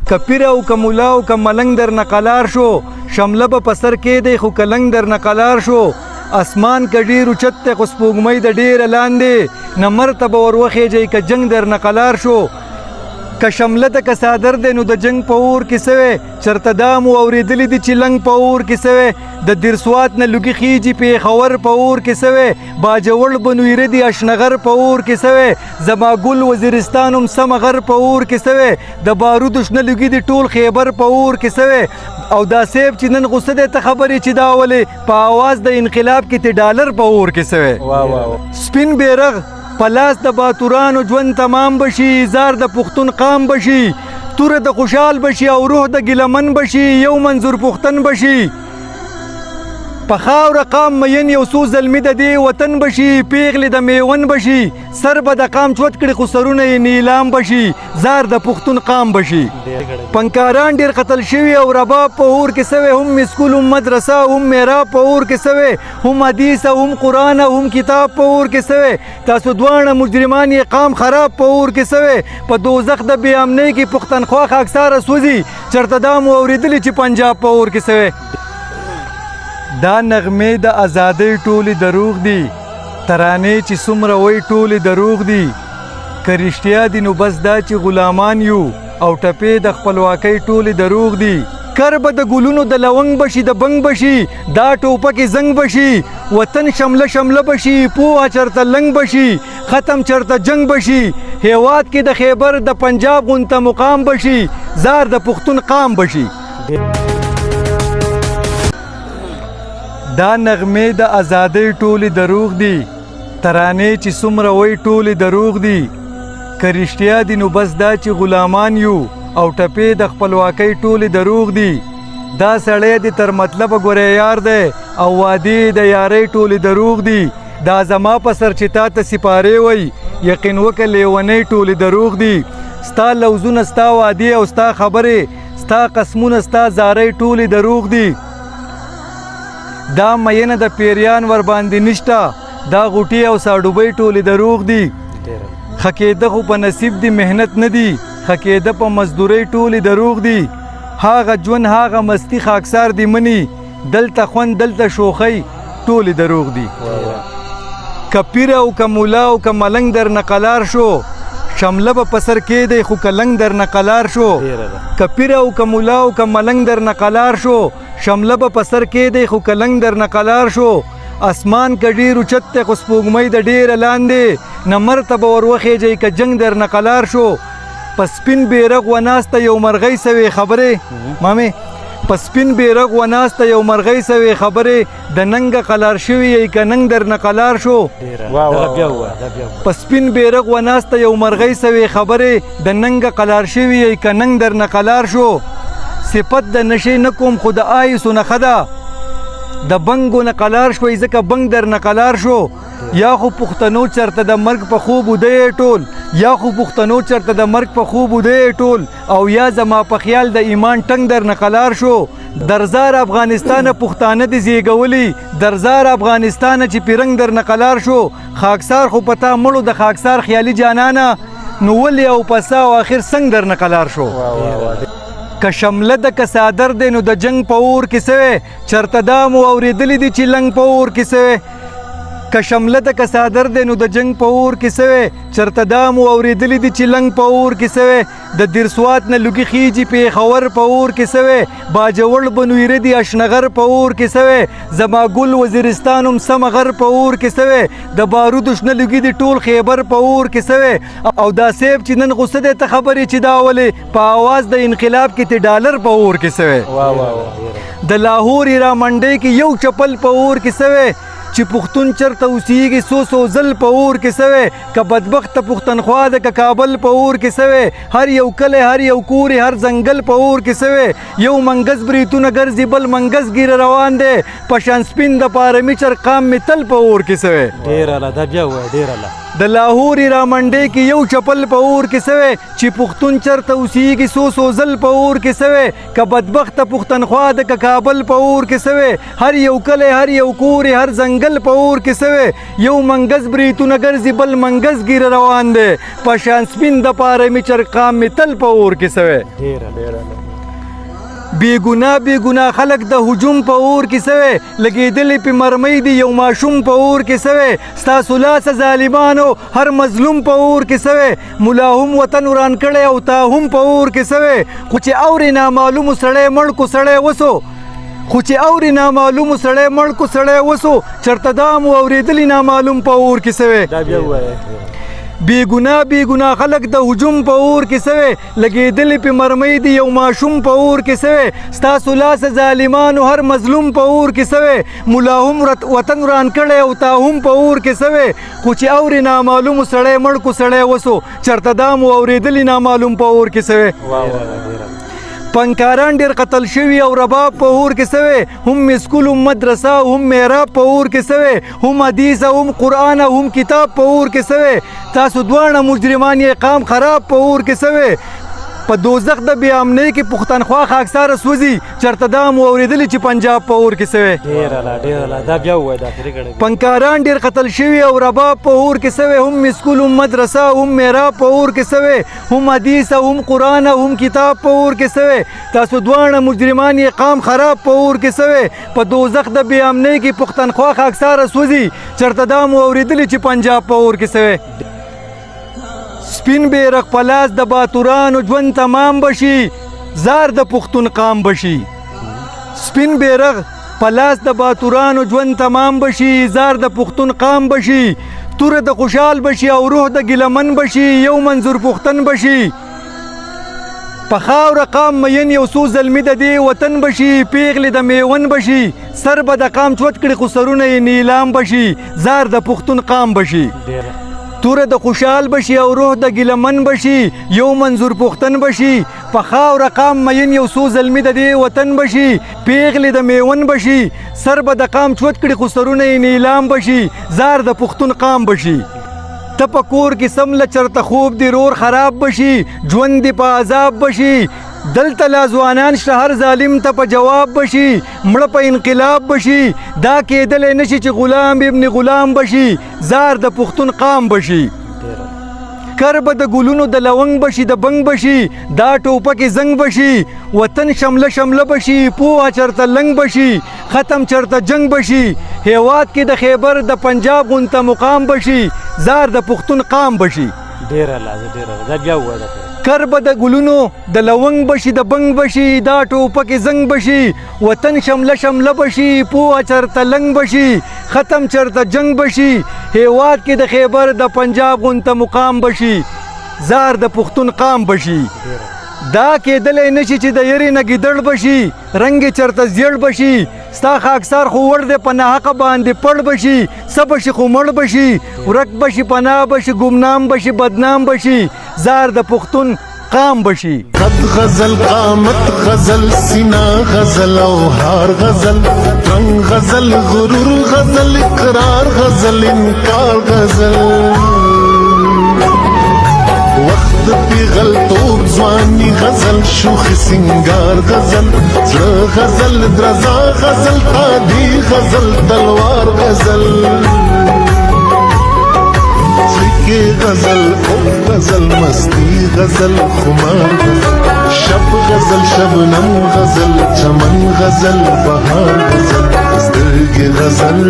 که پیر او که مولا او که ملنګ درنه قلار شو، شمله به په سر کېدی خو که لنګ درنه قلار شو. اسمان که ډېر اوچت دی خو سپوږمۍ د ډېره لاندې، نمر ته به ور وخېژئ که جنګ درنه قلار شو. که شمله ده که څادر دی نو د جنګ په اور کې سوی، چرته دا مو اورېدلي دي چې لنګ په اور کې سوی. د دیرسوات نه لوګي خیږي پېښور په اور کې سوی، باجوړ بنویره دي اشنغر په اور کې سوی، زما ګل وزیرستان هم سمه غر په اور کې سوی، د بارودو شنه لوګي دي ټول خیبر په اور کې سوی. او دا صیب چې نن غوسه دی ته خبرې چې دا ولې په اواز د انقلاب کې ته ډالر په اور کې سوی. سپین بیرغ په لاس د باتورانو ژوند تمام بشي، زار د پښتون قام بشي، توره د خوشحال بشي او روح د ګیلمن بشي، یو منظور پښتن بشي. په خاوره قام مین یو څو زلمي د دې وطن بشي، پیغلې د میون بشي، سر به د قام چوت کړي خو سرونه یې نیلام بشي، زار د پښتون قام بشي. پنکاران ډېر قتل شوي او رباب په اور کې سوی، هم سکول هم مدرسه هم محراب په اور کې سوی، هم حدیث او هم قرآن او هم کتاب په اور کې سوی. تاسو دواړه مجرمان یې قام خراب په اور کې سوی. په دوزخ د بې امنۍ کې پښتنخوا خاکساره سوځي، چېرته دا مو اورېدلي چې پنجاب په اور کې سوی. دا نغمې د ازادۍ ټولې دروغ دي، ترانې چې څومره وایي ټولې دروغ دي. که رښتیا دي نو بس دا چې غلامان یو او ټپې د خپلواکۍ ټولې دروغ دي. کر به د ګلونو د لونګ بشي د بنګ بشي، دا ټوپکې زنګ بشي، وطن شمله شمله بشي، پوهه چرته لنګ بشي، ختم چرته جنګ بشي، هیواد کې د خیبر د پنجاب غونته مقام بشي، زار د پښتون قام بشي. دا نغمې د ازادۍ ټولې دروغ دي، ترانې چې څومره وایي ټولې دروغ دي. که رښتیا دي نو بس دا چې غلامان یو او ټپې د خپلواکۍ ټولې دروغ دي. دا سړی دې تر مطلبه ګورې یار دی او وعدې د یارۍ ټولې دروغ دي. دا زما په سر چې تا ته سپارې وایي یقین وکړه لیونۍ ټولې دروغ دي. ستا لوزونه ستا وعدې او ستا خبرې، ستا قسمونه ستا زارۍ ټولې دروغ دي. دا مینه د پیریان ور باندې نشته، دا غوټې او ساډوبۍ ټولې دروغ دي. ښه کېده خو په نصیب دي محنت نه دي، ښه کېده په مزدورۍ ټولې دروغ دي. هغه ژوند هغه مستي خاکسار دي مني، دلته خوند دلته شوخۍ ټولې دروغ دي. که پیر او که مولا او که ملنګ درنه قلار شو، شمله به په سر کېدی خو که لنګ درنه قلار شو. که پیر او که مولا او که ملنګ درنه قلار شو، شمله به په سر کېدی خو که لنګ درنه قلار شو. اسمان که ډېر اوچت دی خو سپوږمۍ د ډېره لاندې، نمر ته به ور وخېژئ که جنګ درنه قلار شو. په سپین بیرغ وناسته یو مرغۍ سوې خبرې، مامې په سپین بیرغ وناسته یو مرغۍ سوې خبرې، د ننګه قلار شوي یئ که ننګ درنه قلار شو. په سپین بیرغ وناسته یو مرغۍ سوې خبرې، د ننګه قلار شوي یئ که ننګ درنه قلار شو. صفت د نشې نه کوم خو د آیسو نه ښه ده، د بنګو نه قلار شوئ ځکه بنګ درنه قلار شو. یا خو پښتنو چرته د مرګ په خوب وده یې ټول، یا خو پښتنو چرته د مرګ په خوب وده یې ټول، او یا زما په خیال د ایمان ټنګ درنه قلار شو. درزار افغانستانه پښتانه دې زیږولي، درزار افغانستانه چې پیرنګ درنه قلار شو. خاکسار خو په تا مړو د خاکسار خیالي جانانه، نو ولې او پسه او اخر څنګه درنه قلار شو. که شمله ده که څادر دی نو د جنګ په اور کې سوی، چرته دا مو اورېدلي دي چې لنګ په اور کې سوی. که شمله ده که څادر دی نو د جنګ په اور کې سوی، چرته دا مو اورېدلي دي چې لنګ په اور کې سوی. د دیرسوات نه لوګي خیږي پېښور په اور کې سوی، باجوړ بنویره دي اشنغر په اور کې سوی، زما ګل وزیرستان هم سمه غر په اور کې سوی، د بارودو شنه لوګي دي ټول خیبر په اور کې سوی. او دا صیب چې نن غوسه دی ته خبرې چې دا ولې په اواز د انقلاب کې ته ډالر په اور کې سوی. د لاهور هیرا منډۍ کې یو چپل په اور کې سوی، چې پښتون چرته اوسیږي څو څو ځل په اور کې سوی. که بدبخته پښتونخوا ده که کابل په اور کې سوی، هر یو کلی هر یو کور هر ځنګل په اور کې سوی. یو منګز بریتونه ګرځي بل منګز ږیره روان دی، په شان سپین د پاره مې چر قام مې تل په اور کې سوی. ډېر اعلی، دا بیا ووایه، ډېر اعلی. د لاهور را منډې کې یو چپل په اور کې سوی، چې پښتون چرته اوسیږي څو څو ځل په اور کې سوی، که بدبخته پښتونخوا ده که کابل په اور کې سوی، هر یو کلی هر یو کور هر ځنګل په اور کې سوی، یو منګز بریتونه ګرځي بل منګز ږیره روان دی، په شان سپین دپاره مې چرګ قام مې تل په اور کې سوی. ډېره ډېره. بېګناه بېګناه خلک د هجوم په اور کې سوی، لګېدلې پې مرمۍ دي یو ماشوم په اور کې سوی، ستاسو لاسه ظالمانو هر مظلوم په اور کې سوی، ملا هم وطن وران کړی او تا هم په اور کې سوی، خو چې اورې نامعلومو سړی مړ کو سړی وسو، خو چې اورې نامعلومو سړی مړ کو سړی وسو، چېرته دا مو اورېدلي نامعلوم په اور کې سوی. دا بیا ووایه. بېګناه بېګناه خلک د هجوم په اور کې سوی، لګېدلې پې مرمۍ دي یو ماشوم په اور کې سوی، ستاسو لاسه ظالمانو هر مظلوم په اور کې سوی، ملا هم وطن وران کړی او تا هم په اور کې سوی، خو چې اورې نامعلومو سړی مړ کو سړی وسو، چېرته دا مو اورېدلي نامعلوم په اور کې سوی. فنکاران ډېر قتل شوي او رباب په اور کې سوی، هم مې سکول هم مدرسه هم محراب په اور کې سوی، هم حدیث هم قرآن هم کتاب په اور کې سوی، تاسو دواړه مجرمان یې قام خراب په اور کې سوی، په دوزخ د بې امنۍ کې پښتونخوا خاکساره سوځي، چېرته دا مو اورېدلي چې پنجاب په اور کې سوی. ډېره لا ډېره لا. دا بیا ووایه د اخري ګړۍ. فنکاران ډېر قتل شوي او رباب په اور کې سوی، هم مې سکول هم مدرسه هم محراب په اور کې سوی، هم حدیث هم قرآن هم کتاب په اور کې سوی، تاسو دواړه مجرمان یې قام خراب په اور کې سوی، په دوزخ د بې امنۍ کې پښتونخوا خاکساره سوځي، چېرته دا مو اورېدلي چې پنجاب په اور کې سوی. سپین بیرغ په لاس د باتورانو ژوند تمام بشي، زار د پښتون قام بشي. سپین بیرغ په لاس د باتورانو ژوند تمام بشي، زار د پښتون قام بشي، توره د خوشحال بشي او روح د ګیلمن بشي، یو منظور پښتن بشي. په خاوره قام مین یو څو زلمي د دې وطن بشي، پیغلې د میون بشي، سر به د قام چوت کړي خو سرونه یې نیلام بشي، زار د پښتون قام بشي. توره د خوشحال بشي او روح د ګیلمن بشي، یو منظور پښتن بشي، په خاوره قام مین یو څو زلمي د دې وطن بشي، پیغلې د میون بشي، سر به د قام چوت کړي خو سرونه یې نیلام بشي، زار د پښتون قام بشي. ته په کور کې سم له چرته خوب دې رور خراب بشي، ژوند دې په عذاب بشي، دلته لا ځوانان شته هر ظالم ته په جواب بشي، مړه په انقلاب بشي، دا کېدلی نشي چې غلام ابن غلام بشي، زار د پښتون قام بشي. کر به د ګلونو د لونګ بشي د بنګ بشي، دا ټوپکې زنګ بشي، وطن شمله شمله بشي، پوهه چرته لنګ بشي، ختم چرته جنګ بشي، هیواد کې د خیبر د پنجاب غونته مقام بشي، زار د پښتون قام بشي. ډېره لا ډېره. دا بیا ووایه دا. کر به د ګلونو د لونګ بشي د بنګ بشي، دا ټوپکې زنګ بشي، وطن شمله شمله بشي، پوهه چرته لنګ بشي، ختم چرته جنګ بشي، هیواد کې د خیبر د پنجاب غونته مقام بشي، زار د پښتون قام بشي. دا کېدلی نشي چې د یرې نه ګیدړ بشي، رنګ یې چرته زیړ بشي، ستا خاکسار خو وړ دی په ناحقه باندې پړ بشي، څه بشي خو مړ بشي، ورک بشي پناه بشي، ګمنام بشي، بدنام بشي، زار د پښتون قام بشي. قد غزل قامت غزل سینا غزل او هار غزل رنگ غزل غرور غزل اقرار غزل انکار غزل وخت پیغلتوب ځواني غزل شوخ سنگار غزل زړه غزل درزا غزل تادی غزل تلوار غزل څړکې غزل او غزل مستی غزل خمار غزل شب غزل شبنم غزل چمن غزل بهار غزل سترګې غزل.